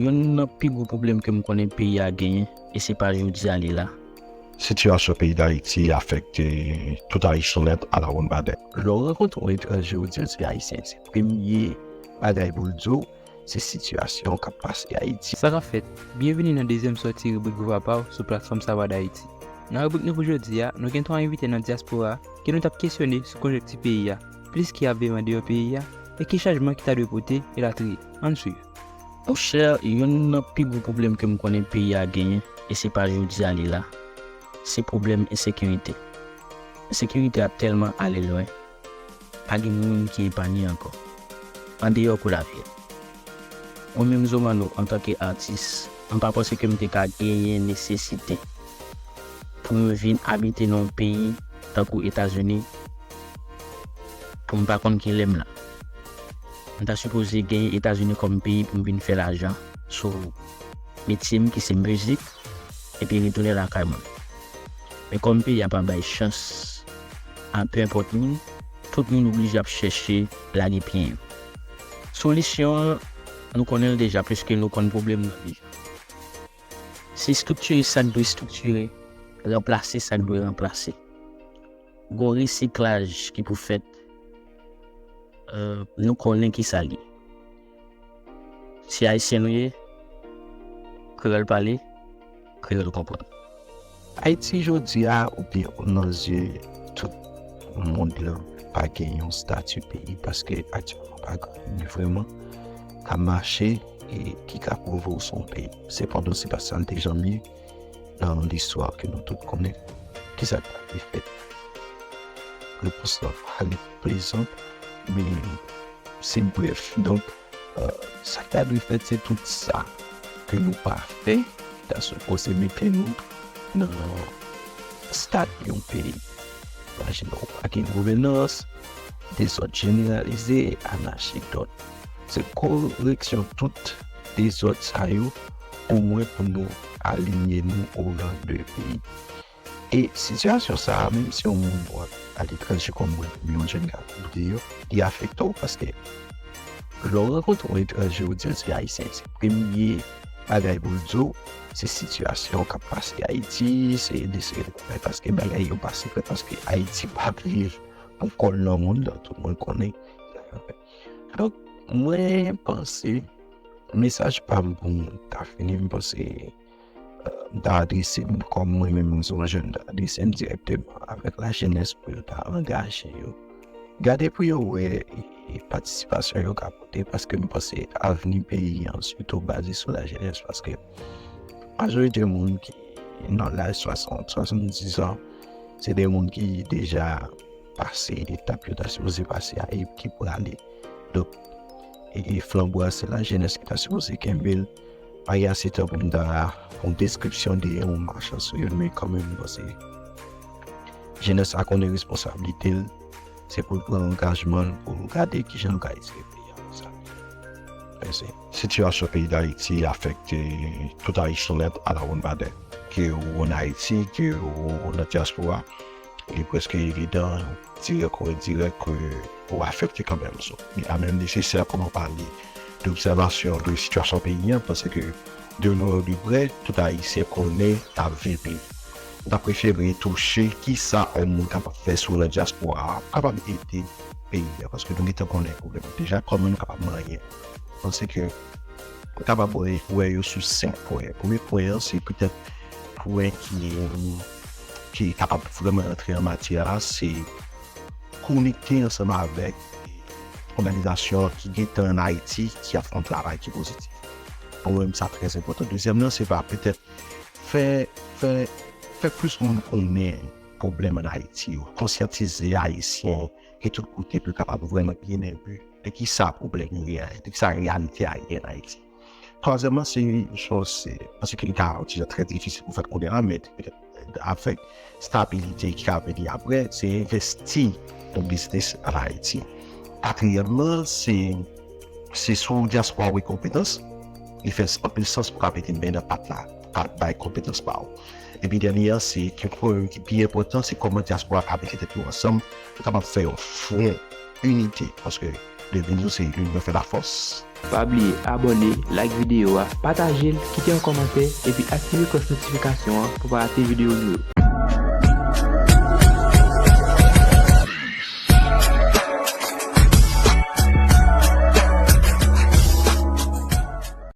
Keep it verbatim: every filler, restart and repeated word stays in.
Youn nan pi gwo pwoblèm ke m konnen peyi a genyen, e se pa jodi a li la. Sitiyasyon peyi Dayiti afekte tout Ayisyen nèt alawonnbadè. Lè w rankontre yon etranje, w di l se Ayisyen, se premye bagay pou l di w, se sitiyasyon k ap pase Ayiti. Sa k ap fèt? Byenvini nan dezyèm sòti ribrik Vwa Pa W sou platfòm Savwadayiti. Nan ribrik nou pou jodi a, nou gen twa envite nan dyaspora ke nou t ap kesyone sou konjonkti peyi a, plis ki ap viv andeyò peyi a, e ki chanjman ki ta dwe pote, elatriye. Ann swiv. Monchè, youn nan pi gwo pwoblèm ke m konnen peyi a genyen, e se pa jodi a li la, se pwoblèm ensekirite. Ensekirite a tèlman ale lwen, pa gen moun ki epanye ankò, andeyò pou lavi a. Mwen menm Zomano, antanke atis, m pa panse ke m te ka genyen nesesite pou m vin abite nan yon peyi tankou Etazini pou m pa konn kilè m la. M ta sipoze genyen Etazini kòm peyi pou m vin fè lajan sou metye m ki se mizik, epi retounen lakay mwen. Men kòm peyi a pa bay chans a penpòt moun, tout moun oblije ap chèche lage pye yo. Solisyon an, nou konnen l deja, piske nou konn pwoblèm nan deja. Se estriktire sa k dwe estriktire, ranplase sa k dwe ranplase. Gon resiklaj ki pou fèt. Nou konnen ki sa l ye. Se Ayisyen nou ye, kreyòl pale, kreyòl konprann. Ayiti jodi a, oubyen nan zye tout mond lan, pa gen yon stati peyi, paske aktyèlman pa gen moun vrèman k ap mache e ki ka pwouve w se yon peyi. Sepandan, se pa sa l te janm ye nan listwa ke nou tout konnen. Kisa k ta dwe fèt? Repons lan pa li plezan, men se brèf. Donk, sa k ta dwe fèt, se tout sa ke nou pa fè, ta sipoze mete nou nan stad yon peyi. Imajine w, pa gen gouvènans, dezòd jeneralize, anachi, donk se koreksyon tout dezòd sa yo, omwen pou nou alinye nou o ran de peyi. E sitiyasyon sa a, menm si yon moun w ap aletranje kòm mwen, yon jèn k ap viv deyò, li afekte w paske lè w rankontre yon etranje, w di l se Ayisyen, se premye bagay pou l di w, se sitiyasyon k ap pase Ayiti, se de seri de bagay, paske bagay yo pase vre, paske Ayiti pa viv pou kò l nan mond lan, tout moun konnen. Donk, mwen panse, mesaj pa m pou m ta fini, m panse, m ta adrese m kòm mwen menm, m se yon jèn, m ta adrese m dirèkteman avèk lajenès pou yo ta angaje yo. Gade pou yo wè e, e patisipasyon yo ka pote, paske m panse avni peyi an sitou baze sou lajenès, paske majorite moun ki nan laj swasant, swasanndis an, se de moun ki deja pase etap yo ta sipoze pase a e ki prale. Donk, e, e flanbo a se lajenès ki ta sipoze kenbe l. Pa gen ase tan pou m ta fè yon deskripsyon de yon machan sou yo, men kanmenm, m panse jenès la konnen responsablite l, se pou l pran angajman l, pou l gade kijan l ka itilize peyi a pou sa. Mèsi. Sitiyasyon peyi Dayiti afekte tout Ayisyen nèt alawonnbadè. Ke ou ann Ayiti, ke ou nan dyaspora, li prèske evidan, dirèk ou endirèk, ke ou afekte kanmenm. So, li kanmenm nesesè pou nou pale de obsèvasyon de sitiyasyon peyi a, paske de lwen ou de prè, tout Ayisyen konnen n ap viv li. M ta prefere touche kisa yon moun kapab fè si w nan dyaspora a, kapab ede peyi a, paske nou gentan konnen pwoblèm nan deja, kòman nou kapab manyen. M panse ke nou kapab wè, wè yo sou senk pwen. Premye pwen an, se petèt pwen ki, ki kapab vrèman rantre an matyè a, se konekte ansanm avèk òganizasyon ki gentan ann Ayiti, ki ap fè yon travay ki pozitif. Pou mwen, sa trè enpòtan. Dezyèm nan, se pa petèt fè, fè, fè plis moun konnen pwoblèm ann Ayiti yo, konsyantize Ayisyen ki tout kote pou yo kapab vrèman byen enbe de kisa pwoblèm yo ye, de kisa reyalite a ye ann Ayiti. Twazyèmman, se yon chòs, se, paske li ka yon ti jan trè difisil pou fè l kounye a, men avèk stabilite ki ka vini apre, se envesti nan biznis ann Ayiti. Katriyèmman, se, se sou dyaspora w wè konpetans, li fè anpil sans pou ka mete men nan pat la, pou ka bay konpetans pa w. Epi dènye an, se yon pwen ki pi enpòtan, se kòman dyaspora ka mete tèt yo ansanm pou kapab fè yon fwon inite. Paske L'union, c'est l'union fait la force. Pa bliye abòne, like videyo a, pataje l, kite yon kòmantè epi aktive klòch notifikasyon an pou pa rate videyo nou yo.